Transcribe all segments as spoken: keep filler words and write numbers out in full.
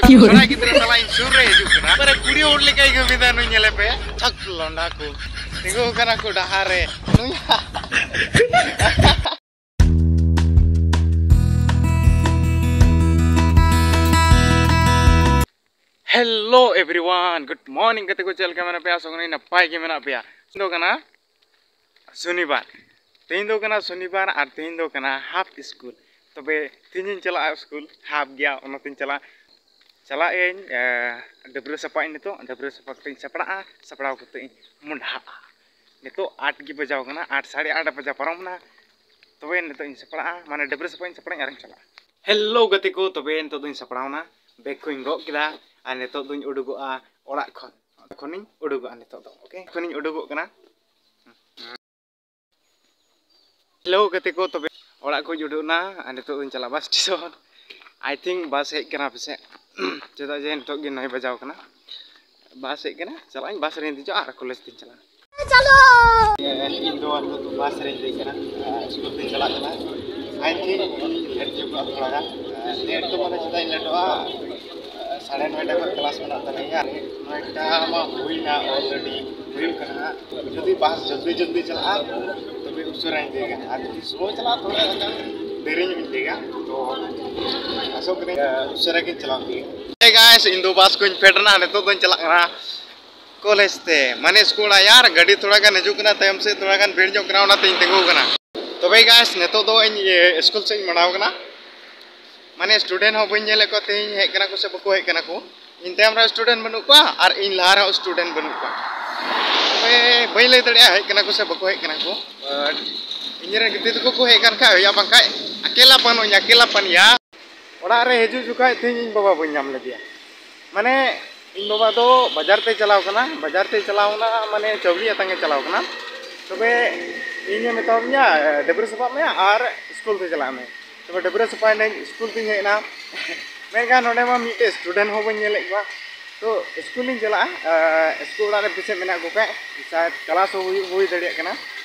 ᱠᱚᱲᱟ ᱜᱤᱫᱽᱨᱟᱹ ᱥᱟᱞᱟᱜ ᱤᱧ ᱥᱩᱨ ᱨᱮ ᱦᱤᱡᱩᱜ ᱠᱟᱱᱟ, ᱮᱠᱵᱟᱨᱮ ᱠᱩᱲᱤ ᱦᱚᱲ ᱞᱮᱠᱟᱭ ᱠᱟᱹᱢᱤᱭᱮᱫᱟ ᱱᱩᱭ, ᱧᱮᱞᱮ ᱯᱮ᱾ ᱪᱷᱟᱠ ᱞᱚᱸᱰᱟ ᱠᱚ ᱛᱤᱸᱜᱩ ᱠᱟᱱᱟ ᱠᱚ ᱰᱟᱦᱟᱨ ᱨᱮ᱾ ᱱᱩᱭ Hello everyone, good morning ᱜᱟᱛᱮ ᱠᱚ, ᱪᱮᱫ ᱞᱮᱠᱟ ᱢᱮᱱᱟᱜ ᱯᱮᱭᱟ? ᱟᱥᱚᱜ ᱠᱟᱹᱱᱟᱹᱧ ᱱᱟᱯᱟᱭ ᱜᱮ ᱢᱮᱱᱟᱜ ᱯᱮᱭᱟ᱾ ᱛᱮᱦᱮᱧ ᱫᱚ ᱠᱟᱱᱟ ᱥᱚᱱᱤᱵᱟᱨ, ᱛᱮᱦᱮᱧ ᱫᱚ ᱠᱟᱱᱟ ᱥᱚᱱᱤᱵᱟᱨ ᱟᱨ ᱛᱮᱦᱮᱧ ᱫᱚ ᱠᱟᱱᱟ half school᱾ ᱛᱚᱵᱮ ᱛᱮᱦᱮᱧᱤᱧ ᱪᱟᱞᱟᱜᱼᱟ ᱥᱠᱩᱞ, half ᱜᱮᱭᱟ, ᱚᱱᱟᱛᱮᱧ ᱪᱟᱞᱟᱜᱼᱟ᱾ ᱪᱟᱞᱟᱜ ᱟᱹᱧ, ᱮ, ᱰᱟᱹᱵᱽᱨᱟᱹ ᱥᱟᱯᱷᱟᱜ ᱟᱹᱧ ᱱᱤᱛᱚᱜ, ᱰᱟᱹᱵᱽᱨᱟᱹ ᱥᱟᱯᱷᱟ ᱠᱟᱛᱮᱧ ᱥᱟᱯᱲᱟᱜᱼᱟ, ᱥᱟᱯᱲᱟᱣ ᱠᱟᱛᱮᱧ ᱢᱚᱸᱰᱷᱟᱜᱼᱟ᱾ ᱱᱤᱛᱚᱜ ᱟᱴ ᱜᱮ ᱵᱟᱡᱟᱣ ᱠᱟᱱᱟ, ᱟᱴ, ᱥᱟᱲᱮ ᱟᱴ ᱵᱟᱡᱟ ᱯᱟᱨᱚᱢ ᱮᱱᱟ᱾ ᱛᱚᱵᱮ ᱱᱤᱛᱚᱜ ᱤᱧ ᱥᱟᱯᱲᱟᱜᱼᱟ, ᱢᱟᱱᱮ ᱰᱟᱹᱵᱽᱨᱟᱹ ᱥᱟᱯᱷᱟᱜ ᱤᱧ ᱥᱟᱯᱲᱟᱜ ᱟᱹᱧ ᱟᱨᱤᱧ ᱪᱟᱞᱟᱜᱼᱟ᱾ Hello ᱜᱟᱛᱮ ᱠᱚ, ᱛᱚᱵᱮ ᱱᱤᱛᱚᱜ ᱫᱚᱧ ᱥᱟᱯᱲᱟᱣᱱᱟ, ᱵᱮᱜᱽ ᱠᱚᱧ ᱜᱚᱜ ᱠᱮᱫᱟ ᱟᱨ ᱱᱤᱛᱚᱜ ᱫᱚᱧ ᱩᱰᱩᱠᱚᱜᱼᱟ ᱚᱲᱟᱜ ᱠᱷᱚᱱ᱾ ᱚᱲᱟᱜ ᱠᱷᱚᱱᱤᱧ ᱩᱰᱩᱠᱚᱜᱼᱟ ᱱᱤᱛᱚᱜ ᱫᱚ, okay? ᱠᱷᱚᱱᱤᱧ ᱩᱰᱩᱠᱚᱜ ᱠᱟᱱᱟ᱾ Hello ᱜᱟᱛᱮ ᱠᱚ, ᱛᱚᱵᱮ ᱚᱲᱟᱜ ᱠᱷᱚᱱ ᱩᱰᱩᱠ ᱮᱱᱟ ᱟᱨ ᱱᱤᱛᱚᱜ ᱫᱚᱧ ᱪᱟᱞᱟᱜᱼᱟ bus station᱾ I think bus ᱦᱮᱡ ᱠᱟᱱᱟ ᱯᱟᱥᱮᱡ᱾ ᱪᱮᱫᱟᱜ ᱡᱮ ᱱᱤᱛᱚᱜ ᱜᱮ ᱱᱚᱭ ᱵᱟᱡᱟᱣ ᱠᱟᱱᱟ᱾ Bus ᱦᱮᱡ ᱠᱟᱱᱟ, ᱪᱟᱞᱟᱜ ᱟᱹᱧ, bus ᱨᱮᱧ ᱫᱮᱡᱚᱜᱼᱟ ᱟᱨ ᱠᱚᱞᱮᱡᱽ ᱛᱤᱧ ᱪᱟᱞᱟᱜᱼᱟ᱾ ᱤᱧ ᱫᱚ ᱱᱤᱛᱚᱜ ᱫᱚ bus ᱨᱮᱧ ᱫᱮᱡ ᱠᱟᱱᱟ, ᱥᱠᱩᱞ ᱛᱤᱧ ᱪᱟᱞᱟᱜ ᱠᱟᱱᱟ᱾ I think late ᱧᱚᱜᱚᱜᱼᱟ ᱛᱷᱚᱲᱟ ᱜᱟᱱ᱾ Late ᱫᱚ ᱢᱟᱱᱮ ᱪᱮᱫᱟᱜ ᱤᱧ ᱞᱮᱴᱚᱜᱼᱟ? ᱥᱟᱲᱮ ᱱᱚᱭᱴᱟ ᱠᱷᱚᱱ class ᱢᱮᱱᱟᱜ ᱛᱟᱞᱮᱭᱟ᱾ ᱱᱚᱭᱴᱟ ᱢᱟ ᱦᱩᱭᱱᱟ already, ᱦᱩᱭᱩᱜ ᱠᱟᱱᱟ ᱦᱟᱸᱜ᱾ ᱡᱩᱫᱤ bus ᱡᱚᱞᱫᱤ ᱡᱚᱞᱫᱤ ᱪᱟᱞᱟᱜᱼᱟ, ᱛᱚᱵᱮ ᱩᱥᱟᱹᱨᱟᱧ ᱫᱮᱡᱟ, ᱟᱨ ᱡᱩᱫᱤ slow ᱪᱟᱞᱟᱜᱼᱟ, ᱛᱚᱵᱮ ᱫᱮᱨᱤ ᱧᱚᱜ ᱤᱧ ᱫᱮᱡᱟ᱾ ᱛᱚ ᱟᱥᱚᱜ ᱠᱟᱹᱱᱟᱹᱧ, ᱩᱥᱟᱹᱨᱟ ᱜᱤᱧ ᱪᱟᱞᱟᱣ ᱫᱮᱡᱟ᱾ Hey guys, ᱤᱧ ᱫᱚ bus ᱠᱷᱚᱱ ᱯᱷᱮᱰ ᱮᱱᱟ, ᱱᱤᱛᱚᱜ ᱫᱚᱧ ᱪᱟᱞᱟᱜ ᱠᱟᱱᱟ ᱠᱚᱞᱮᱡᱽ ᱛᱮ᱾ ᱢᱟᱱᱮ ᱥᱠᱩᱞ ᱚᱲᱟᱜ ᱭᱟᱨ, ᱜᱟᱹᱰᱤ ᱛᱷᱚᱲᱟ ᱜᱟᱱ ᱦᱤᱡᱩᱜ ᱠᱟᱱᱟ ᱛᱟᱭᱚᱢ ᱥᱮᱫ, ᱛᱷᱚᱲᱟ ᱜᱟᱱ ᱵᱷᱤᱲ ᱧᱚᱜ ᱠᱟᱱᱟ, ᱚᱱᱟᱛᱮᱧ ᱛᱤᱸᱜᱩ ᱠᱟᱱᱟ᱾ ᱛᱚᱵᱮ guys, ᱱᱤᱛᱚᱜ ᱫᱚ ᱤᱧ, ᱤᱭᱟᱹ, ᱥᱠᱩᱞ ᱥᱮᱫ ᱤᱧ ᱢᱟᱲᱟᱣ ᱠᱟᱱᱟ᱾ ᱢᱟᱱᱮ student ᱦᱚᱸ ᱵᱟᱹᱧ ᱧᱮᱞᱮᱫ ᱠᱚᱣᱟ ᱛᱮᱦᱮᱧ ᱦᱮᱡ ᱠᱟᱱᱟ ᱠᱚ ᱥᱮ ᱵᱟᱠᱚ ᱦᱮᱡ ᱠᱟᱱᱟ ᱠᱚ᱾ ᱤᱧ ᱛᱟᱭᱚᱢ ᱨᱮᱦᱚᱸ student ᱵᱟᱹᱱᱩᱜ ᱠᱚᱣᱟ ᱟᱨ ᱤᱧ ᱞᱟᱦᱟ ᱨᱮᱦᱚᱸ student ᱵᱟᱹᱱᱩᱜ ᱠᱚᱣᱟ᱾ ᱛᱚᱵᱮ ᱵᱟᱹᱧ ᱞᱟᱹᱭ ᱫᱟᱲᱮᱭᱟᱜᱼᱟ ᱦᱮᱡ ᱠᱟᱱᱟ ᱠᱚ ᱥᱮ ᱵᱟᱠᱚ ᱦᱮᱡ ᱠᱟᱱᱟ ᱠᱚ, but ᱤᱧ ᱨᱮᱱ ᱜᱟᱛᱮ ᱛᱟᱠᱚ ᱠᱚ ᱦᱮᱡ ᱠᱟᱱ ᱠᱷᱟᱡ ᱦᱩᱭᱩᱜᱼᱟ, ᱵᱟᱝᱠᱷᱟᱡ ᱟᱠᱮᱞᱟᱯᱟᱱ ᱦᱚᱸᱧ ᱟᱠᱮᱞᱟᱯᱟᱱ ᱜᱮᱭᱟ᱾ ᱚᱲᱟᱜ ᱨᱮ ᱦᱤᱡᱩᱜ ᱡᱚᱠᱷᱟᱡ ᱛᱮᱦᱮᱧ ᱤᱧ ᱵᱟᱵᱟ ᱵᱟᱹᱧ ᱧᱟᱢ ᱞᱮᱫᱮᱭᱟ᱾ ᱢᱟᱱᱮ ᱤᱧ ᱵᱟᱵᱟ ᱫᱚ ᱵᱟᱡᱟᱨ ᱛᱮᱭ ᱪᱟᱞᱟᱣ ᱠᱟᱱᱟ, ᱵᱟᱡᱟᱨ ᱛᱮᱭ ᱪᱟᱞᱟᱣ ᱠᱟᱱᱟ, ᱢᱟᱱᱮ ᱪᱟᱣᱞᱮ ᱟᱛᱟᱝ ᱮ ᱪᱟᱞᱟᱣ ᱠᱟᱱᱟ᱾ ᱛᱚᱵᱮ ᱤᱧᱮ ᱢᱮᱛᱟᱣ ᱫᱤᱧᱟ, "ᱰᱟᱹᱵᱽᱨᱟᱹ ᱥᱟᱯᱷᱟᱜ ᱢᱮ ᱟᱨ ᱥᱠᱩᱞ ᱛᱮ ᱪᱟᱞᱟᱜ ᱢᱮ᱾" ᱛᱚᱵᱮ ᱰᱟᱹᱵᱽᱨᱟᱹ ᱥᱟᱯᱷᱟᱭᱮᱱᱟᱹᱧ, ᱥᱠᱩᱞ ᱛᱤᱧ ᱦᱮᱡ ᱮᱱᱟ᱾ ᱢᱮᱱᱠᱷᱟᱱ ᱱᱚᱰᱮ ᱢᱟ ᱢᱤᱫᱴᱮᱡ student ᱦᱚᱸ ᱵᱟᱹᱧ ᱧᱮᱞᱮᱫ ᱠᱚᱣᱟ᱾ ᱛᱚ ᱥᱠᱩᱞ ᱤᱧ ᱪᱟᱞᱟᱜᱼᱟ, ᱥᱠᱩᱞ ᱚᱲᱟᱜ ᱨᱮ ᱛᱤᱥᱮ ᱢᱮᱱᱟᱜ ᱠᱚ ᱠᱷᱟᱡ, ᱥᱟᱭᱟᱫ class ᱦᱚᱸ ᱦᱩᱭ, ᱦᱩᱭ ᱫᱟᱲᱮᱭᱟᱜ ᱠᱟᱱᱟ᱾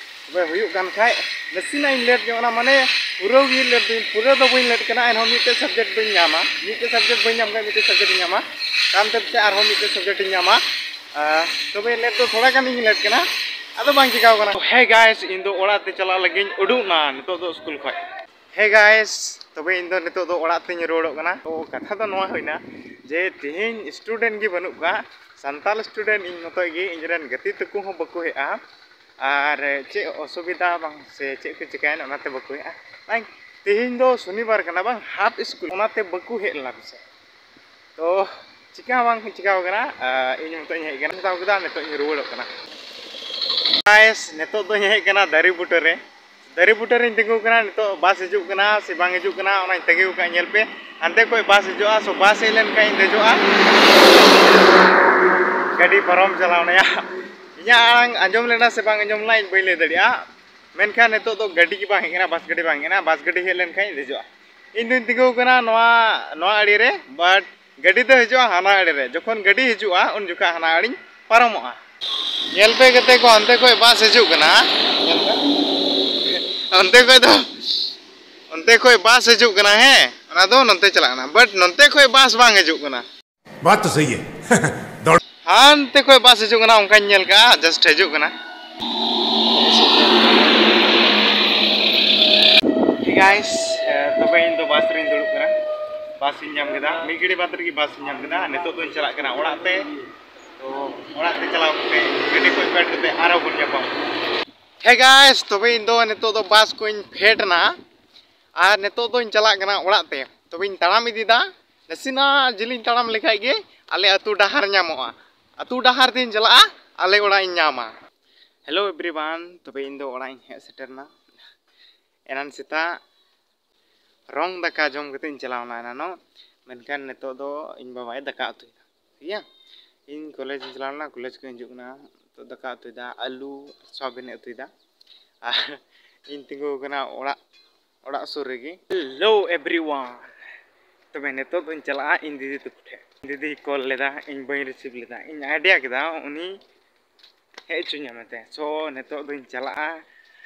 ᱛᱚᱵᱮ ᱦᱩᱭᱩᱜ ᱠᱟᱱ ᱠᱷᱟᱡ ᱱᱟᱥᱮᱱᱟᱜ ᱤᱧ ᱞᱮᱴ ᱧᱚᱜ ᱮᱱᱟ, ᱢᱟᱱᱮ ᱯᱩᱨᱟᱹ ᱜᱮ ᱞᱮᱴ ᱫᱚ, ᱯᱩᱨᱟᱹ ᱫᱚ ᱵᱟᱹᱧ ᱞᱮᱴ ᱠᱟᱱᱟ, ᱮᱱᱦᱚᱸ ᱢᱤᱫᱴᱮᱡ ᱥᱟᱵᱡᱮᱠᱴ ᱵᱟᱹᱧ ᱧᱟᱢᱟ, ᱢᱤᱫᱴᱮᱡ ᱥᱟᱵᱡᱮᱠᱴ ᱵᱟᱹᱧ ᱧᱟᱢ ᱠᱷᱟᱡ ᱢᱤᱫᱴᱮᱡ ᱥᱟᱵᱡᱮᱠᱴ ᱤᱧ ᱧᱟᱢᱟ, ᱛᱟᱭᱚᱢ ᱛᱮ ᱯᱟᱥᱮᱡ ᱟᱨᱦᱚᱸ ᱢᱤᱫᱴᱮᱡ ᱥᱟᱵᱡᱮᱠᱴ ᱤᱧ ᱧᱟᱢᱟ᱾ ᱟᱨ ᱛᱚᱵᱮ ᱞᱮᱴ ᱫᱚ ᱛᱷᱚᱲᱟ ᱜᱟᱱ ᱤᱧ ᱞᱮᱴ ᱠᱟᱱᱟ, ᱟᱫᱚ ᱵᱟᱝ ᱪᱤᱠᱟᱹᱣ ᱠᱟᱱᱟ᱾ ᱦᱮ ᱜᱟᱭᱥ, ᱤᱧ ᱫᱚ ᱚᱲᱟᱜ ᱛᱮ ᱪᱟᱞᱟᱜ ᱞᱟᱹᱜᱤᱫ ᱤᱧ ᱩᱰᱩᱠ ᱮᱱᱟ ᱱᱤᱛᱚᱜ ᱫᱚ ᱥᱠᱩᱞ ᱠᱷᱚᱡ᱾ ᱦᱮ ᱜᱟᱭᱥ, ᱛᱚᱵᱮ ᱤᱧ ᱫᱚ ᱱᱤᱛᱚᱜ ᱫᱚ ᱚᱲᱟᱜ ᱛᱤᱧ ᱨᱩᱣᱟᱹᱲᱚᱜ ᱠᱟᱱᱟ᱾ ᱛᱚ ᱠᱟᱛᱷᱟ ᱫᱚ ᱱᱚᱣᱟ ᱦᱩᱭᱱᱟ ᱡᱮ ᱛᱮᱦᱮᱧ ᱥᱴᱩᱰᱮᱱᱴ ᱜᱮ ᱵᱟᱹᱱᱩᱜ ᱠᱚᱣᱟ, ᱥᱟᱱᱛᱟᱲ ᱥᱴᱩᱰᱮᱱᱴ ᱤᱧ ᱢᱚᱛᱚᱡ ᱜᱮ, ᱤᱧ ᱨᱮᱱ ᱜᱟᱛᱮ ᱛᱟᱠᱚ ᱦᱚᱸ ᱵᱟᱠᱚ ᱦᱮᱡᱼᱟ᱾ ᱟᱨ ᱪᱮᱫ ᱚᱥᱩᱵᱤᱫᱷᱟ ᱵᱟᱝ ᱥᱮ ᱪᱮᱫ ᱠᱚ ᱪᱤᱠᱟᱹᱭᱮᱱᱟ, ᱚᱱᱟᱛᱮ ᱵᱟᱠᱚ ᱦᱮᱡᱼᱟ᱾ ᱵᱟᱝ, ᱛᱮᱦᱮᱧ ᱫᱚ ᱥᱚᱱᱤᱵᱟᱨ ᱠᱟᱱᱟ, ᱵᱟᱝ, ᱦᱟᱯ ᱥᱠᱩᱞ, ᱚᱱᱟᱛᱮ ᱵᱟᱠᱚ ᱦᱮᱡ ᱞᱮᱱᱟ ᱯᱟᱥᱮᱡ᱾ ᱛᱚ ᱪᱤᱠᱟ ᱦᱚᱸ ᱵᱟᱝ ᱪᱤᱠᱟᱣ ᱠᱟᱱᱟ᱾ ᱟᱨ ᱤᱧ ᱱᱤᱛᱚᱜ ᱤᱧ ᱦᱮᱡ ᱠᱟᱱᱟ, ᱦᱟᱛᱟᱣ ᱠᱮᱫᱟ, ᱱᱤᱛᱚᱜ ᱤᱧ ᱨᱩᱣᱟᱹᱲᱚᱜ ᱠᱟᱱᱟ᱾ ᱜᱟᱭᱥ, ᱱᱤᱛᱚᱜ ᱫᱚᱧ ᱦᱮᱡ ᱠᱟᱱᱟ ᱫᱟᱨᱮ ᱵᱩᱴᱟᱹ ᱨᱮ᱾ ᱫᱟᱨᱮ ᱵᱩᱴᱟᱹ ᱨᱮᱧ ᱛᱤᱸᱜᱩ ᱠᱟᱱᱟ, ᱱᱤᱛᱚᱜ ᱵᱟᱥ ᱦᱤᱡᱩᱜ ᱠᱟᱱᱟ ᱥᱮ ᱵᱟᱝ ᱦᱤᱡᱩᱜ ᱠᱟᱱᱟ, ᱚᱱᱟᱧ ᱛᱤᱸᱜᱩ ᱠᱟᱜᱼᱟ᱾ ᱧᱮᱞ ᱯᱮ, ᱦᱟᱱᱛᱮ ᱠᱷᱚᱡ ᱵᱟᱥ ᱦᱤᱡᱩᱜᱼᱟ, ᱥᱚ ᱵᱟᱥ ᱦᱮᱡ ᱞᱮᱱᱠᱷᱟᱱ ᱤᱧ ᱫᱮᱡᱚᱜᱼᱟ᱾ ᱜᱟᱹᱰᱤ ᱯᱟᱨᱚᱢ ᱪᱟᱞᱟᱣ ᱱᱟᱭᱟ᱾ ᱤᱧᱟᱹᱜ ᱟᱲᱟᱝ ᱟᱸᱡᱚᱢ ᱞᱮᱱᱟ ᱥᱮ ᱵᱟᱝ ᱟᱸᱡᱚᱢ ᱞᱮᱱᱟ, ᱤᱧ ᱵᱟᱹᱧ ᱞᱟᱹᱭ ᱫᱟᱲᱮᱭᱟᱜᱼᱟ, ᱢᱮᱱᱠᱷᱟᱱ ᱱᱤᱛᱚᱜ ᱫᱚ ᱜᱟᱹᱰᱤ ᱜᱮ ᱵᱟᱝ ᱦᱮᱡ ᱠᱟᱱᱟ, ᱵᱟᱥ ᱜᱟᱹᱰᱤ ᱵᱟᱝ ᱦᱮᱡ ᱠᱟᱱᱟ᱾ ᱵᱟᱥ ᱜᱟᱹᱰᱤ ᱦᱮᱡ ᱞᱮᱱᱠᱷᱟᱱ ᱤᱧ ᱫᱮᱡᱚᱜᱼᱟ᱾ ᱤᱧ ᱫᱩᱧ ᱛᱤᱸᱜᱩ ᱠᱟᱱᱟ ᱱᱚᱣᱟ, ᱱᱚᱣᱟ ᱟᱲᱮ ᱨᱮ, but ᱜᱟᱹᱰᱤ ᱫᱚ ᱦᱤᱡᱩᱜᱼᱟ ᱦᱟᱱᱟ ᱟᱲᱮ ᱨᱮ᱾ ᱡᱚᱠᱷᱚᱱ ᱜᱟᱹᱰᱤ ᱦᱤᱡᱩᱜᱼᱟ, ᱩᱱ ᱡᱚᱠᱷᱟᱡ ᱦᱟᱱᱟ ᱟᱲᱮᱧ ᱯᱟᱨᱚᱢᱚᱜᱼᱟ᱾ ᱧᱮᱞ ᱯᱮ ᱜᱟᱛᱮ ᱠᱚ, ᱚᱱᱛᱮ ᱠᱷᱚᱡ ᱵᱟᱥ ᱦᱤᱡᱩᱜ ᱠᱟᱱᱟ᱾ ᱧᱮᱞ ᱯᱮ᱾ ᱚᱱᱛᱮ ᱠᱷᱚᱡ ᱫᱚ, ᱚᱱᱛᱮ ᱠᱷᱚᱡ ᱵᱟᱥ ᱦᱤᱡᱩᱜ ᱠᱟᱱᱟ, ᱦᱮᱸ, ᱚᱱᱟ ᱫᱚ ᱱᱚᱱᱛᱮ ᱪᱟᱞᱟᱜ ᱠᱟᱱᱟ, but ᱱᱚᱱᱛᱮ ᱠᱷᱚᱡ ᱵᱟᱥ ᱵᱟᱝ ᱦᱤᱡᱩᱜ ᱠᱟᱱᱟ᱾ बात तो सही है। दौड़। ᱦᱟᱱᱛᱮ ᱠᱷᱚᱡ ᱵᱟᱥ ᱦᱤᱡᱩᱜ ᱠᱟᱱᱟ, ᱚᱱᱠᱟᱧ ᱧᱮᱞ ᱠᱟᱜᱼᱟ, just ᱦᱤᱡᱩᱜ ᱠᱟᱱᱟ᱾ Hey guys, ᱛᱚᱵᱮ ᱤᱧ ᱫᱚ ᱵᱟᱥ ᱨᱤᱧ ᱫᱩᱲᱩᱵ ᱠᱟᱱᱟ, ᱵᱟᱥ ᱤᱧ ᱧᱟᱢ ᱠᱮᱫᱟ, ᱢᱤᱫ ᱜᱷᱟᱹᱲᱤ ᱵᱟᱫᱽ ᱨᱮᱜᱮ ᱵᱟᱥ ᱤᱧ ᱧᱟᱢ ᱠᱮᱫᱟ᱾ ᱱᱤᱛᱚᱜ ᱫᱚᱧ ᱪᱟᱞᱟᱜ ᱠᱟᱱᱟ ᱚᱲᱟᱜ ᱛᱮ᱾ ᱛᱚ ᱚᱲᱟᱜ ᱛᱮ ᱪᱟᱞᱟᱣ ᱠᱟᱛᱮ ᱜᱟᱹᱰᱤ ᱠᱷᱚᱡ ᱯᱷᱮᱰ ᱠᱟᱛᱮ ᱟᱨᱦᱚᱸ ᱵᱚᱱ ᱧᱟᱯᱟᱢ᱾ Hey guys, ᱛᱚᱵᱮ ᱤᱧ ᱫᱚ ᱱᱤᱛᱚᱜ ᱫᱚ ᱵᱟᱥ ᱠᱷᱚᱡ ᱤᱧ ᱯᱷᱮᱰ ᱮᱱᱟ ᱟᱨ ᱱᱤᱛᱚᱜ ᱫᱚᱧ ᱪᱟᱞᱟᱜ ᱠᱟᱱᱟ ᱚᱲᱟᱜ ᱛᱮ᱾ ᱛᱚᱵᱮᱧ ᱛᱟᱲᱟᱢ ᱤᱫᱤᱭᱮᱫᱟ, ᱱᱟᱥᱮᱱᱟᱜ ᱡᱤᱞᱤᱧ ᱛᱟᱲᱟᱢ ᱞᱮᱠᱷᱟᱡ ᱜᱮ ᱟᱞᱮ ᱟᱹᱛᱩ ᱰᱟᱦᱟᱨ ᱧᱟᱢᱚᱜᱼᱟ᱾ ᱟᱹᱛᱩ ᱰᱟᱦᱟᱨ ᱛᱤᱧ ᱪᱟᱞᱟᱜᱼᱟ, ᱟᱞᱮ ᱚᱲᱟᱜ ᱤᱧ ᱧᱟᱢᱟ᱾ Hello everyone, ᱛᱚᱵᱮ ᱤᱧ ᱫᱚ ᱚᱲᱟᱜ ᱤᱧ ᱦᱮᱡ ᱥᱮᱴᱮᱨ ᱮᱱᱟ᱾ ᱮᱱᱟᱱ ᱥᱮᱛᱟᱜ ᱨᱚᱝ ᱫᱟᱠᱟ ᱡᱚᱢ ᱠᱟᱛᱮ ᱤᱧ ᱪᱟᱞᱟᱣ ᱮᱱᱟ ᱮᱱᱟᱱᱚᱜ, ᱢᱮᱱᱠᱷᱟᱱ ᱱᱤᱛᱚᱜ ᱫᱚ ᱤᱧ ᱵᱟᱵᱟᱭ ᱫᱟᱠᱟ ᱩᱛᱩᱭᱮᱫᱟ᱾ ᱴᱷᱤᱠ ᱜᱮᱭᱟ, ᱤᱧ ᱠᱚᱞᱮᱡᱽ ᱤᱧ ᱪᱟᱞᱟᱣ ᱞᱮᱱᱟ, ᱠᱚᱞᱮᱡᱽ ᱠᱷᱚᱱ ᱤᱧ ᱦᱤᱡᱩᱜ ᱠᱟᱱᱟ᱾ ᱱᱤᱛᱚᱜ ᱫᱟᱠᱟ ᱩᱛᱩᱭᱮᱫᱟ, ᱟᱹᱞᱩ ᱥᱚᱣᱟᱵᱤᱱᱮ ᱩᱛᱩᱭᱮᱫᱟ, ᱟᱨ ᱤᱧ ᱛᱤᱸᱜᱩ ᱟᱠᱟᱱᱟ ᱚᱲᱟᱜ, ᱚᱲᱟᱜ ᱥᱩᱨ ᱨᱮᱜᱮ᱾ Hello everyone, ᱛᱚᱵᱮ ᱱᱤᱛᱚᱜ ᱫᱚᱧ ᱪᱟᱞᱟᱜᱼᱟ ᱤᱧ ᱫᱤᱫᱤ ᱛᱟᱠᱚ ᱴᱷᱮᱱ᱾ ᱫᱤᱫᱤᱭ ᱠᱚᱞ ᱞᱮᱫᱟ, ᱤᱧ ᱵᱟᱹᱧ ᱨᱤᱥᱤᱵᱷ ᱞᱮᱫᱟ, ᱤᱧ ᱟᱭᱰᱤᱭᱟ ᱠᱮᱫᱟ ᱩᱱᱤ ᱦᱮᱡ ᱦᱚᱪᱚᱧᱟ ᱢᱮᱱᱛᱮ᱾ So ᱱᱤᱛᱚᱜ ᱫᱚᱧ ᱪᱟᱞᱟᱜᱼᱟ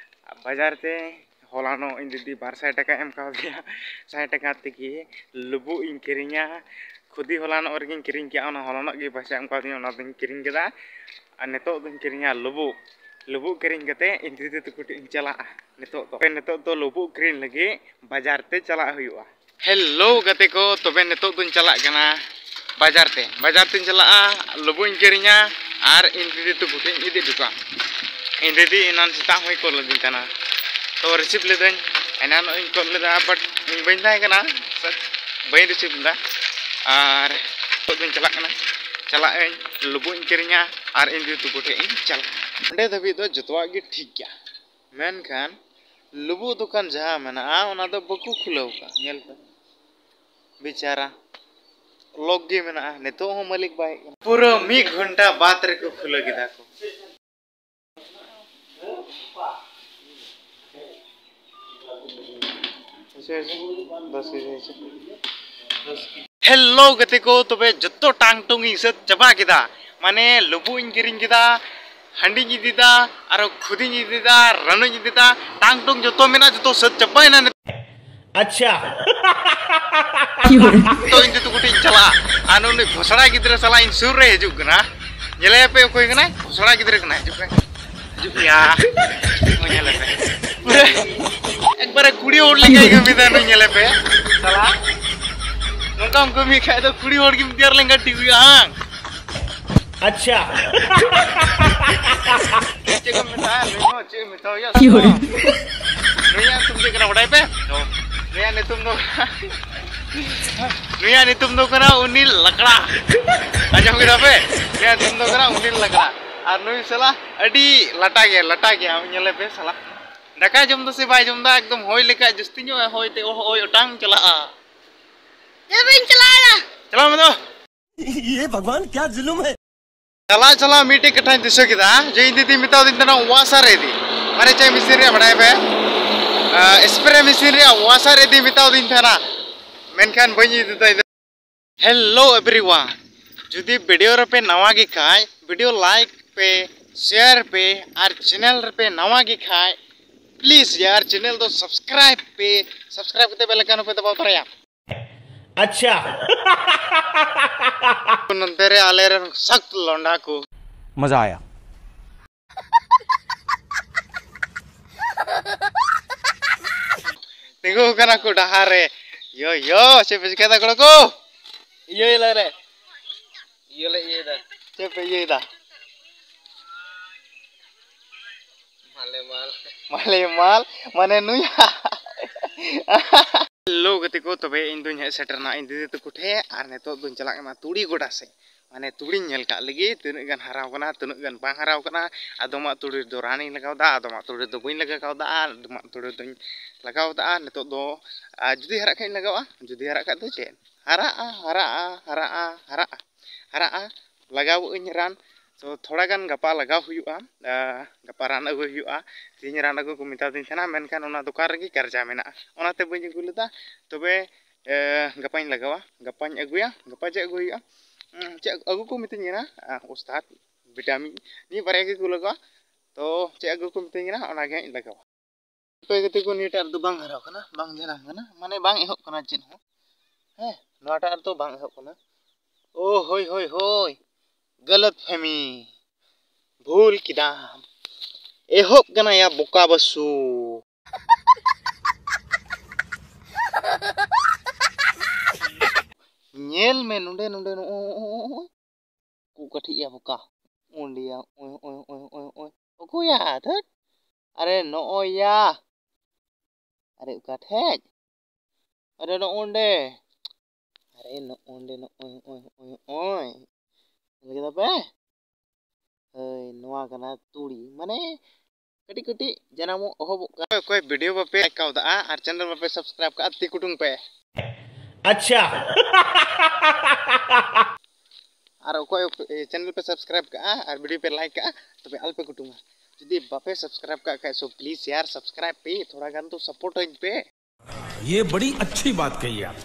ᱵᱟᱡᱟᱨ ᱛᱮ ᱦᱚᱞᱟᱱᱚᱜ ᱤᱧ ᱫᱤᱫᱤ ᱵᱟᱨ ᱥᱟᱭ ᱴᱟᱠᱟᱭ ᱮᱢ ᱠᱟᱣᱫᱤᱧᱟ᱾ ᱥᱟᱭ ᱴᱟᱠᱟ ᱛᱮᱜᱮ ᱞᱩᱵᱩᱜ ᱤᱧ ᱠᱤᱨᱤᱧᱟ᱾ ᱠᱷᱩᱫᱤ ᱦᱚᱞᱟᱱᱚᱜ ᱨᱮᱜᱤᱧ ᱠᱤᱨᱤᱧ ᱠᱮᱜᱼᱟ, ᱚᱱᱟ ᱦᱚᱞᱟᱱᱚᱜ ᱜᱮ ᱯᱚᱭᱥᱟ ᱮᱢ ᱠᱟᱣᱫᱤᱧᱟ, ᱚᱱᱟ ᱫᱚᱧ ᱠᱤᱨᱤᱧ ᱠᱮᱫᱟ᱾ ᱟᱨ ᱱᱤᱛᱚᱜ ᱫᱚᱧ ᱠᱤᱨᱤᱧᱟ ᱞᱩᱵᱩᱜ᱾ ᱞᱩᱵᱩᱜ ᱠᱤᱨᱤᱧ ᱠᱟᱛᱮ ᱤᱧ ᱫᱤᱫᱤ ᱛᱟᱠᱚ ᱴᱷᱮᱱ ᱤᱧ ᱪᱟᱞᱟᱜᱼᱟ᱾ ᱱᱤᱛᱚᱜ ᱫᱚ, ᱱᱤᱛᱚᱜ ᱫᱚ ᱞᱩᱵᱩᱜ ᱠᱤᱨᱤᱧ ᱞᱟᱹᱜᱤᱫ ᱵᱟᱡᱟᱨ ᱛᱮ ᱪᱟᱞᱟᱜ ᱦᱩᱭᱩᱜᱼᱟ᱾ ᱦᱮᱞᱳ ᱜᱟᱛᱮ ᱠᱚ, ᱛᱚᱵᱮ ᱱᱤᱛᱚᱜ ᱫᱚᱧ ᱪᱟᱞᱟᱜ ᱠᱟᱱᱟ ᱵᱟᱡᱟᱨ ᱛᱮ᱾ ᱵᱟᱡᱟᱨ ᱛᱮᱧ ᱪᱟᱞᱟᱜᱼᱟ, ᱞᱩᱵᱩᱜ ᱤᱧ ᱠᱤᱨᱤᱧᱟ ᱟᱨ ᱤᱧ ᱫᱤᱫᱤ ᱛᱟᱠᱚ ᱴᱷᱮᱱ ᱤᱧ ᱤᱫᱤ ᱦᱚᱴᱚ ᱠᱟᱜᱼᱟ᱾ ᱤᱧ ᱫᱤᱫᱤ ᱮᱱᱟᱱ ᱥᱮᱛᱟᱜ ᱦᱚᱸᱭ ᱠᱚᱞ ᱟᱹᱫᱤᱧ ᱛᱟᱦᱮᱱᱟ, ᱛᱚ ᱨᱤᱥᱤᱵᱷ ᱞᱤᱫᱟᱹᱧ᱾ ᱮᱱᱟᱱᱚᱜ ᱤᱧ ᱠᱚᱞ ᱞᱮᱫᱟ, ᱵᱟᱴ ᱤᱧ ᱵᱟᱹᱧ ᱛᱟᱦᱮᱸ ᱠᱟᱱᱟ, ᱥᱮ ᱵᱟᱹᱧ ᱨᱤᱥᱤᱵᱷ ᱞᱮᱫᱟ᱾ ᱟᱨ ᱱᱤᱛᱚᱜ ᱫᱚᱧ ᱪᱟᱞᱟᱜ ᱠᱟᱱᱟ, ᱪᱟᱞᱟᱜ ᱟᱹᱧ, ᱞᱩᱵᱩᱜ ᱤᱧ ᱠᱤᱨᱤᱧᱟ ᱟᱨ ᱤᱧ ᱫᱤᱫᱤ ᱛᱟᱠᱚ ᱴᱷᱮᱱ ᱤᱧ ᱪᱟᱞᱟᱜᱼᱟ᱾ ᱚᱸᱰᱮ ᱫᱷᱟᱹᱵᱤᱡ ᱫᱚ ᱡᱚᱛᱚᱣᱟᱜ ᱜᱮ ᱴᱷᱤᱠ ᱜᱮᱭᱟ, ᱢᱮᱱᱠᱷᱟᱱ ᱞᱩᱵᱩᱜ ᱫᱚᱠᱟᱱ ᱡᱟᱦᱟᱸ ᱢᱮᱱᱟᱜᱼᱟ, ᱚᱱᱟ ᱫᱚ ᱵᱟᱠᱚ ᱠᱷᱩᱞᱟᱹᱣ ᱠᱟᱜᱼᱟ᱾ ᱧᱮᱞ ᱯᱮ, ᱵᱮᱪᱟᱨᱟ ᱞᱚᱠ ᱜᱮ ᱢᱮᱱᱟᱜᱼᱟ, ᱱᱤᱛᱚᱜ ᱦᱚᱸ ᱢᱟᱹᱞᱤᱠ ᱵᱟᱭ ᱦᱮᱡ ᱠᱟᱱᱟ᱾ ᱯᱩᱨᱟᱹ ᱢᱤᱫ ᱜᱷᱚᱱᱴᱟ ᱵᱟᱫ ᱨᱮᱠᱚ ᱠᱷᱩᱞᱟᱹᱣ ᱠᱮᱫᱟ ᱠᱚ᱾ ᱦᱮᱞᱳ ᱜᱟᱛᱮ ᱠᱚ, ᱛᱚᱵᱮ ᱡᱚᱛᱚ ᱴᱟᱝ ᱴᱩᱝ ᱤᱧ ᱥᱟᱹᱛ ᱪᱟᱵᱟ ᱠᱮᱫᱟ᱾ ᱢᱟᱱᱮ ᱞᱩᱵᱩᱜ ᱤᱧ ᱠᱤᱨᱤᱧ ᱠᱮᱫᱟ, ᱦᱟᱺᱰᱤᱧ ᱤᱫᱤᱭᱮᱫᱟ, ᱟᱨᱚ ᱠᱷᱩᱫᱤᱧ ᱤᱫᱤᱭᱮᱫᱟ, ᱨᱟᱱᱩᱧ ᱤᱫᱤᱭᱮᱫᱟ, ᱴᱟᱝ ᱴᱩᱝ ᱡᱚᱛᱚ ᱢᱮᱱᱟᱜᱼᱟ, ᱡᱚᱛᱚ ᱥᱟᱹᱛ ᱪᱟᱵᱟᱭᱮᱱᱟ᱾ ᱟᱪᱪᱷᱟ᱾ ᱛᱚ ᱤᱧ ᱫᱚ ᱠᱟᱹᱴᱤᱡ ᱤᱧ ᱪᱟᱞᱟᱜᱼᱟ, ᱟᱨ ᱩᱱᱤ ᱵᱷᱚᱥᱲᱟ ᱜᱤᱫᱽᱨᱟᱹ ᱥᱟᱞᱟᱜ ᱤᱧ ᱥᱩᱨ ᱨᱮ ᱦᱤᱡᱩᱜ ᱠᱟᱱᱟ᱾ ᱧᱮᱞᱮᱭᱟᱯᱮ ᱚᱠᱚᱭ ᱠᱟᱱᱟᱭ, ᱵᱷᱚᱥᱲᱟ ᱜᱤᱫᱽᱨᱟᱹ ᱠᱟᱱᱟᱭ᱾ ᱦᱤᱡᱩᱜ ᱯᱮ, ᱦᱤᱡᱩᱜ ᱜᱮᱭᱟ᱾ ᱱᱚᱜᱼᱚᱭ ᱧᱮᱞᱮᱯᱮ, ᱯᱩᱨᱟᱹ ᱮᱠᱵᱟᱨᱮ ᱠᱩᱲᱤ ᱦᱚᱲ ᱞᱮᱠᱟᱭ ᱠᱟᱹᱢᱤᱭᱮᱫᱟ ᱱᱩᱭ᱾ ᱧᱮᱞᱮᱯᱮ ᱥᱟᱞᱟ, ᱱᱚᱝᱠᱟᱢ ᱠᱟᱹᱢᱤ ᱠᱷᱟᱡ ᱫᱚ ᱠᱩᱲᱤ ᱦᱚᱲ ᱜᱮᱢ ᱛᱮᱭᱟᱨ ᱞᱮᱱᱠᱷᱟᱱ ᱴᱷᱤᱠ ᱦᱩᱭᱩᱜᱼᱟ, ᱦᱟᱝ? ᱟᱪᱪᱷᱟ᱾ ᱪᱮᱫ ᱠᱚ ᱢᱮᱛᱟᱜᱼᱟ? ᱱᱩᱭ ᱦᱚᱸ ᱪᱮᱫ ᱮᱢ ᱢᱮᱛᱟᱣᱟᱭᱟ? ᱱᱩᱭᱟᱜ ᱧᱩᱛᱩᱢ ᱪᱮᱫ ᱠᱟᱱᱟ ᱵᱟᱰᱟᱭ ᱯᱮ? ᱱᱩᱭᱟᱜ ᱧᱩᱛᱩᱢ ᱫᱚ, ᱱᱩᱭᱟᱜ ᱧᱩᱛᱩᱢ ᱫᱚ ᱠᱟᱱᱟ ᱩᱱᱤ ᱞᱟᱠᱲᱟ᱾ ᱟᱸᱡᱚᱢ ᱠᱮᱫᱟ ᱯᱮ? ᱱᱩᱭᱟᱜ ᱧᱩᱛᱩᱢ ᱫᱚ ᱠᱟᱱᱟ ᱩᱱᱤ ᱞᱟᱠᱲᱟ᱾ ᱟᱨ ᱱᱩᱭ ᱥᱟᱞᱟ ᱟᱹᱰᱤ ᱞᱟᱴᱟ ᱜᱮᱭᱟ, ᱞᱟᱴᱟ ᱜᱮᱭᱟ᱾ ᱧᱮᱞᱮ ᱯᱮ ᱥᱟᱞᱟ᱾ ᱫᱟᱠᱟᱭ ᱡᱚᱢ ᱫᱟ ᱥᱮ ᱵᱟᱭ ᱡᱚᱢ ᱫᱟ? ᱮᱠᱫᱚᱢ ᱦᱚᱭ ᱞᱮᱠᱟ ᱡᱟᱹᱥᱛᱤ ᱧᱚᱜ ᱮ ᱦᱚᱭ ᱛᱮ ᱦᱚᱭ ᱚᱴᱟᱝ ᱪᱟᱞᱟᱜᱼᱟ᱾ ᱪᱟᱞᱟᱜ ᱢᱮ ᱫᱚ᱾ ये भगवान क्या जुल्म है। ᱪᱟᱞᱟᱜ ᱪᱟᱞᱟᱜ ᱢᱤᱫᱴᱮᱡ ᱠᱟᱛᱷᱟᱧ ᱫᱤᱥᱟᱹ ᱠᱮᱫᱟ, ᱡᱮ ᱤᱧ ᱫᱤᱫᱤ ᱢᱮᱛᱟᱣᱫᱤᱧ ᱛᱟᱦᱮᱱᱟ ᱣᱟᱥᱟᱨ ᱤᱫᱤ, ᱢᱟᱱᱮ ᱪᱮᱫ ᱢᱮᱥᱤᱱ ᱨᱮᱭᱟᱜ ᱵᱟᱰᱟᱭ ᱯᱮ? ᱥᱯᱨᱮ ᱢᱮᱥᱤᱱ ᱨᱮᱭᱟᱜ ᱣᱟᱥᱟᱨ ᱤᱫᱤ ᱢᱮᱛᱟᱣᱫᱤᱧ ᱛᱟᱦᱮᱱᱟ, ᱢᱮᱱᱠᱷᱟᱱ ᱵᱟᱹᱧ ᱤᱫᱤ ᱫᱟᱲᱮᱭᱟᱫᱟ᱾ ᱦᱮᱞᱳ ᱮᱵᱷᱨᱤᱣᱟᱱ, ᱡᱩᱫᱤ ᱵᱷᱤᱰᱤᱭᱳ ᱨᱮᱯᱮ ᱱᱟᱣᱟ ᱜᱮ ᱠᱷᱟᱡ, ᱵᱷᱤᱰᱤᱭᱳ ᱞᱟᱭᱤᱠ ᱯᱮ, ᱥᱮᱭᱟᱨ ᱯᱮ, ᱟᱨ ᱪᱮᱱᱮᱞ ᱨᱮᱯᱮ ᱱᱟᱣᱟ ᱜᱮ ᱠᱷᱟᱡ, Please ᱭᱟᱨ, channel ᱫᱚ subscribe ᱯᱮ, subscribe ᱠᱟᱛᱮ bell icon ᱦᱚᱸᱯᱮ ᱫᱟᱵᱟᱣ ᱛᱚᱨᱟᱭᱟ᱾ ᱟᱪᱪᱷᱟ᱾ ᱱᱚᱱᱛᱮ ᱨᱮ ᱟᱞᱮ ᱨᱮᱱ ᱥᱚᱠᱛ ᱞᱚᱸᱰᱟ ᱠᱚ᱾ ᱢᱟᱡᱟ ᱟᱭᱟ᱾ ᱛᱤᱸᱜᱩ ᱠᱟᱱᱟ ᱠᱚ ᱰᱟᱦᱟᱨ ᱨᱮ᱾ ᱭᱳ, ᱭᱳ, ᱪᱮᱫ ᱯᱮ ᱪᱤᱠᱟᱹᱭᱮᱫᱟ ᱠᱚᱲᱟ ᱠᱚ? ᱤᱭᱟᱹᱭ ᱞᱮ ᱨᱮ᱾ ᱤᱭᱟᱹ ᱞᱮ ᱤᱭᱟᱹᱭᱮᱫᱟ᱾ ᱪᱮᱫ ᱯᱮ ᱤᱭᱟᱹᱭᱮᱫᱟ? ᱢᱟᱞᱮ ᱢᱟᱞ᱾ ᱢᱟᱞᱮ ᱢᱟᱞ, ᱢᱟᱱᱮ ᱱᱩᱭ᱾ ᱦᱮᱞᱳ ᱜᱟᱛᱮ ᱠᱚ, ᱛᱚᱵᱮ ᱤᱧ ᱫᱩᱧ ᱦᱮᱡ ᱥᱮᱴᱮᱨ ᱮᱱᱟ ᱤᱧ ᱫᱤᱫᱤ ᱛᱟᱠᱚ ᱴᱷᱮᱡ, ᱟᱨ ᱱᱤᱛᱚᱜ ᱫᱩᱧ ᱪᱟᱞᱟᱜ ᱠᱟᱱᱟ ᱛᱩᱲᱤ ᱜᱚᱰᱟ ᱥᱮᱫ᱾ ᱢᱟᱱᱮ ᱛᱩᱲᱤᱧ ᱧᱮᱞ ᱠᱟᱜ ᱞᱮᱜᱮ, ᱛᱤᱱᱟᱹᱜ ᱜᱟᱱ ᱦᱟᱨᱟᱣ ᱠᱟᱱᱟ, ᱛᱤᱱᱟᱹᱜ ᱜᱟᱱ ᱵᱟᱝ ᱦᱟᱨᱟᱣ ᱠᱟᱱᱟ᱾ ᱟᱫᱚᱢᱟᱜ ᱛᱩᱲᱤ ᱨᱮᱫᱚ ᱨᱟᱱᱤᱧ ᱞᱟᱜᱟᱣᱫᱟ, ᱟᱫᱚᱢᱟᱜ ᱛᱩᱲᱤ ᱨᱮᱫᱚ ᱵᱟᱹᱧ ᱞᱟᱜᱟᱣ ᱠᱟᱣᱫᱟ, ᱟᱫᱚᱢᱟᱜ ᱛᱩᱲᱤ ᱨᱮᱫᱚᱧ ᱞᱟᱜᱟᱣᱫᱟ᱾ ᱱᱤᱛᱚᱜ ᱫᱚ, ᱟᱨ ᱡᱩᱫᱤ ᱦᱟᱨᱟᱜ ᱠᱷᱟᱡ ᱤᱧ ᱞᱟᱜᱟᱣᱟ, ᱡᱩᱫᱤ ᱦᱟᱨᱟᱜ ᱠᱷᱟᱡ ᱫᱚ ᱪᱮᱫ? ᱦᱟᱨᱟᱜᱼᱟ, ᱦᱟᱨᱟᱜᱼᱟ, ᱦᱟᱨᱟᱜᱼᱟ, ᱦᱟᱨᱟᱜᱼᱟ, ᱦᱟᱨᱟᱜᱼᱟ᱾ ᱞᱟᱜᱟᱣ ᱟᱹᱧ ᱨᱟᱱ᱾ ᱛᱚ, ᱛᱷᱚᱲᱟ ᱜᱟᱱ ᱜᱟᱯᱟ ᱞᱟᱜᱟᱣ ᱦᱩᱭᱩᱜᱼᱟ᱾ ᱟ, ᱜᱟᱯᱟ ᱨᱟᱱ ᱟᱹᱜᱩᱭ ᱦᱩᱭᱩᱜᱼᱟ᱾ ᱛᱮᱦᱮᱧ ᱨᱟᱱ ᱟᱹᱜᱩ ᱠᱚ ᱢᱮᱛᱟᱫᱤᱧ ᱛᱟᱦᱮᱱᱟ, ᱢᱮᱱᱠᱷᱟᱱ ᱚᱱᱟ ᱫᱚᱠᱟᱱ ᱨᱮᱜᱮ ᱠᱟᱨᱡᱟ ᱢᱮᱱᱟᱜᱼᱟ, ᱚᱱᱟᱛᱮ ᱵᱟᱹᱧ ᱟᱹᱜᱩ ᱞᱮᱫᱟ᱾ ᱛᱚᱵᱮ, ᱮ, ᱜᱟᱯᱟᱧ ᱞᱟᱜᱟᱣᱟ, ᱜᱟᱯᱟᱧ ᱟᱹᱜᱩᱭᱟ᱾ ᱜᱟᱯᱟ ᱪᱮᱫ ᱟᱹᱜᱩ ᱦᱩᱭᱩᱜᱼᱟ? ᱩᱸ, ᱪᱮᱫ ᱟᱹᱜᱩ ᱠᱚ ᱢᱤᱛᱟᱹᱧ ᱠᱟᱱᱟ, ᱟ, ᱩᱥᱛᱟᱫ, ᱵᱷᱤᱴᱟᱢᱤᱱ, ᱱᱤᱭᱟᱹ ᱵᱟᱨᱭᱟ ᱜᱮᱠᱚ ᱞᱟᱜᱟᱣᱟ᱾ ᱛᱚ, ᱪᱮᱫ ᱟᱹᱜᱩ ᱠᱚ ᱢᱤᱛᱟᱹᱧ ᱠᱟᱱᱟ, ᱚᱱᱟᱜᱮ ᱦᱟᱸᱜ ᱤᱧ ᱞᱟᱜᱟᱣᱟ᱾ ᱦᱟᱯᱮ ᱜᱟᱛᱮ ᱠᱚ, ᱱᱤᱭᱟᱹᱴᱟᱜ ᱨᱮᱫᱚ ᱵᱟᱝ ᱦᱟᱨᱟᱣ ᱠᱟᱱᱟ, ᱵᱟᱝ ᱡᱟᱱᱟᱢ ᱠᱟᱱᱟ, ᱢᱟᱱᱮ ᱵᱟᱝ ᱮᱦᱚᱵ ᱠᱟᱱᱟ ᱪᱮᱫ ᱦᱚᱸ᱾ ᱦᱮᱸ, ᱱᱚᱣᱟᱴᱟᱜ ᱨᱮᱫᱚ ᱵᱟᱝ ᱮᱦᱚᱵ ᱠᱟᱱᱟ᱾ ᱳ ᱦᱳᱭ, ᱦᱳᱭ, ᱦᱳᱭ, ᱜᱟᱞᱟᱛ ᱯᱷᱮᱢᱤ, ᱵᱷᱩᱞ ᱠᱮᱫᱟᱢ, ᱮᱦᱚᱵ ᱠᱟᱱᱟ ᱭᱟ ᱵᱚᱠᱟ ᱵᱟᱹᱥᱩ᱾ ᱧᱮᱞ ᱢᱮ ᱱᱚᱰᱮ, ᱱᱚᱰᱮ, ᱱᱚᱜᱼᱚᱭ, ᱠᱚ ᱠᱟᱹᱴᱷᱤᱡ ᱭᱟ ᱵᱚᱠᱟ᱾ ᱚᱸᱰᱮᱭᱟ, ᱚᱭ, ᱚᱭ, ᱚᱭ, ᱚᱭ, ᱚᱭ᱾ ᱚᱠᱚᱭᱟ? ᱫᱷᱟᱹᱴ᱾ ᱟᱨᱮ ᱱᱚᱜᱼᱚᱭ ᱭᱟ᱾ ᱟᱨᱮ ᱚᱠᱟ ᱴᱷᱮᱡ? ᱟᱨᱮ ᱱᱚᱜᱼᱚᱸᱰᱮ᱾ ᱟᱨᱮ ᱱᱚᱜᱼᱚᱸᱰᱮ, ᱱᱚᱜᱼᱚᱭ, ᱚᱭ, ᱚᱭ, ᱚᱭ᱾ ᱧᱮᱞ ᱠᱮᱫᱟ ᱯᱮ? ᱦᱳᱭ, ᱱᱚᱣᱟ ᱠᱟᱱᱟ ᱛᱩᱲᱤ᱾ ᱢᱟᱱᱮ, ᱠᱟᱹᱴᱤᱡ ᱠᱟᱹᱴᱤᱡ ᱡᱟᱱᱟᱢᱚᱜ ᱮᱦᱚᱵᱚᱜ ᱠᱟᱱᱟ᱾ ᱚᱠᱚᱭ ᱚᱠᱚᱭ video ᱵᱟᱯᱮ like ᱠᱟᱣᱫᱟ ᱟᱨ channel ᱵᱟᱯᱮ subscribe ᱠᱟᱜᱼᱟ, ᱛᱤ ᱠᱩᱴᱩᱝ ᱯᱮ᱾ ᱟᱪᱪᱷᱟ᱾ ᱟᱨ ᱚᱠᱚᱭ ᱚᱠᱚᱭ channel ᱯᱮ subscribe ᱠᱟᱜᱼᱟ ᱟᱨ video ᱯᱮ like ᱠᱟᱜᱼᱟ, ᱛᱚᱵᱮ ᱟᱞᱚᱯᱮ ᱠᱩᱴᱩᱝᱟ᱾ ᱡᱩᱫᱤ ᱵᱟᱯᱮ subscribe ᱠᱟᱜ ᱠᱷᱟᱡ, so please ᱭᱟᱨ, subscribe ᱯᱮ, ᱛᱷᱚᱲᱟ ᱜᱟᱱ ᱫᱚ support ᱟᱹᱧ ᱯᱮ᱾ ये बड़ी अच्छी बात कही आप।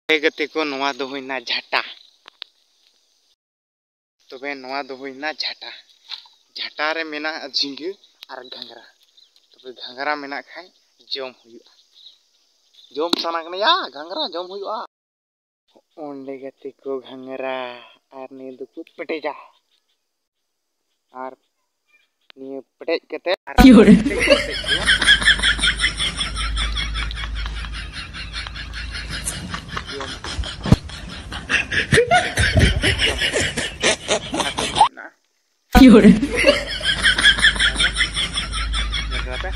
ᱦᱮᱸ ᱜᱟᱛᱮ ᱠᱚ, ᱱᱚᱣᱟ ᱫᱚ ᱦᱩᱭᱱᱟ ᱡᱷᱟᱴᱟ᱾ ᱛᱚᱵᱮ ᱱᱚᱣᱟ ᱫᱚ ᱦᱩᱭᱱᱟ ᱡᱷᱟᱴᱟ᱾ ᱡᱷᱟᱴᱟ ᱨᱮ ᱢᱮᱱᱟᱜᱼᱟ ᱡᱷᱤᱸᱜᱟᱹ ᱟᱨ ᱜᱷᱟᱸᱜᱽᱨᱟ᱾ ᱛᱚ ᱜᱷᱟᱸᱜᱽᱨᱟ ᱢᱮᱱᱟᱜ ᱠᱷᱟᱱ ᱡᱚᱢ ᱦᱩᱭᱩᱜᱼᱟ᱾ ᱡᱚᱢ ᱥᱟᱱᱟ ᱠᱟᱱᱟ ᱭᱟ, ᱜᱷᱟᱸᱜᱽᱨᱟ ᱡᱚᱢ ᱦᱩᱭᱩᱜᱼᱟ᱾ ᱚᱸᱰᱮ ᱜᱟᱛᱮ ᱠᱚ ᱜᱷᱟᱸᱜᱽᱨᱟ ᱟᱨ ᱱᱤᱭᱟᱹ ᱫᱚᱠᱚ ᱯᱮᱴᱮᱡᱟ᱾ ᱟᱨ ᱱᱤᱭᱟᱹ ᱯᱮᱴᱮᱡ ᱠᱟᱛᱮ ᱟᱨ ᱯᱮᱴᱮᱡ ᱠᱟᱛᱮ ᱠᱚ ᱡᱚᱢᱟ᱾ ᱧᱮᱞ ᱠᱮᱫᱟ ᱯᱮ?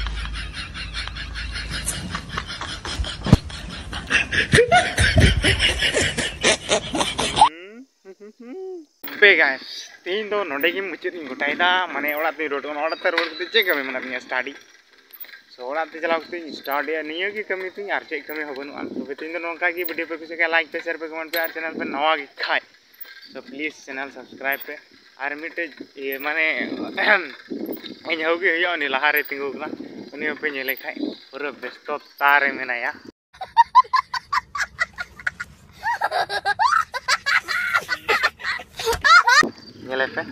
ᱦᱩᱸ, ᱦᱩᱸ, ᱦᱩᱸ, ᱦᱩᱸ᱾ ᱯᱮ guys, ᱛᱮᱦᱮᱧ ᱫᱚ ᱱᱚᱰᱮ ᱜᱮ ᱢᱩᱪᱟᱹᱫ ᱤᱧ ᱜᱚᱴᱟᱭᱮᱫᱟ᱾ ᱢᱟᱱᱮ ᱚᱲᱟᱜ ᱛᱤᱧ ᱨᱩᱣᱟᱹᱲ ᱠᱟᱱᱟ, ᱚᱲᱟᱜ ᱛᱮ ᱨᱩᱣᱟᱹᱲ ᱠᱟᱛᱮ ᱪᱮᱫ ᱠᱟᱹᱢᱤ ᱢᱮᱱᱟᱜ ᱛᱤᱧᱟ? Study᱾ So ᱚᱲᱟᱜ ᱛᱮ ᱪᱟᱞᱟᱣ ᱠᱟᱛᱮ ᱤᱧ ᱥᱴᱟᱰᱤᱭᱟ, ᱱᱤᱭᱟᱹ ᱜᱮ ᱠᱟᱹᱢᱤ ᱛᱤᱧ, ᱟᱨ ᱪᱮᱫ ᱠᱟᱹᱢᱤ ᱦᱚᱸ ᱵᱟᱹᱱᱩᱜᱼᱟ᱾ ᱛᱚᱵᱮ ᱛᱮᱦᱮᱧ ᱫᱚ ᱱᱚᱝᱠᱟ ᱜᱮ᱾ ᱵᱷᱤᱰᱤᱭᱳ ᱯᱮ ᱠᱩᱥᱤᱭᱟᱜ ᱠᱷᱟᱱ ᱞᱟᱭᱤᱠ ᱯᱮ, ᱥᱮᱭᱟᱨ ᱯᱮ, ᱠᱚᱢᱮᱱᱴ ᱯᱮ, ᱟᱨ ᱪᱮᱱᱮᱞ ᱯᱮ ᱱᱟᱣᱟ ᱜᱮ ᱠᱷᱟᱡ ᱛᱚ ᱯᱞᱤᱡ ᱪᱮᱱᱮᱞ ᱥᱟᱵᱥᱠᱨᱟᱭᱤᱵ ᱯᱮ᱾ ᱟᱨ ᱢᱤᱫᱴᱮᱡ ᱤᱭᱟᱹ ᱢᱟᱱᱮ ᱤᱧ ᱦᱟᱹᱣ ᱜᱮ ᱦᱩᱭᱩᱜᱼᱟ, ᱩᱱᱤ ᱞᱟᱦᱟᱨᱮ ᱛᱤᱸᱜᱩ ᱠᱟᱱᱟ, ᱩᱱᱤ ᱦᱚᱸᱯᱮ ᱧᱮᱞᱮ ᱠᱷᱟᱡ ᱯᱩᱨᱟᱹ ᱵᱮᱥᱛᱚᱛᱟ ᱨᱮ ᱢᱮᱱᱟᱭᱟ᱾ ᱧᱮᱞᱮ ᱯᱮ᱾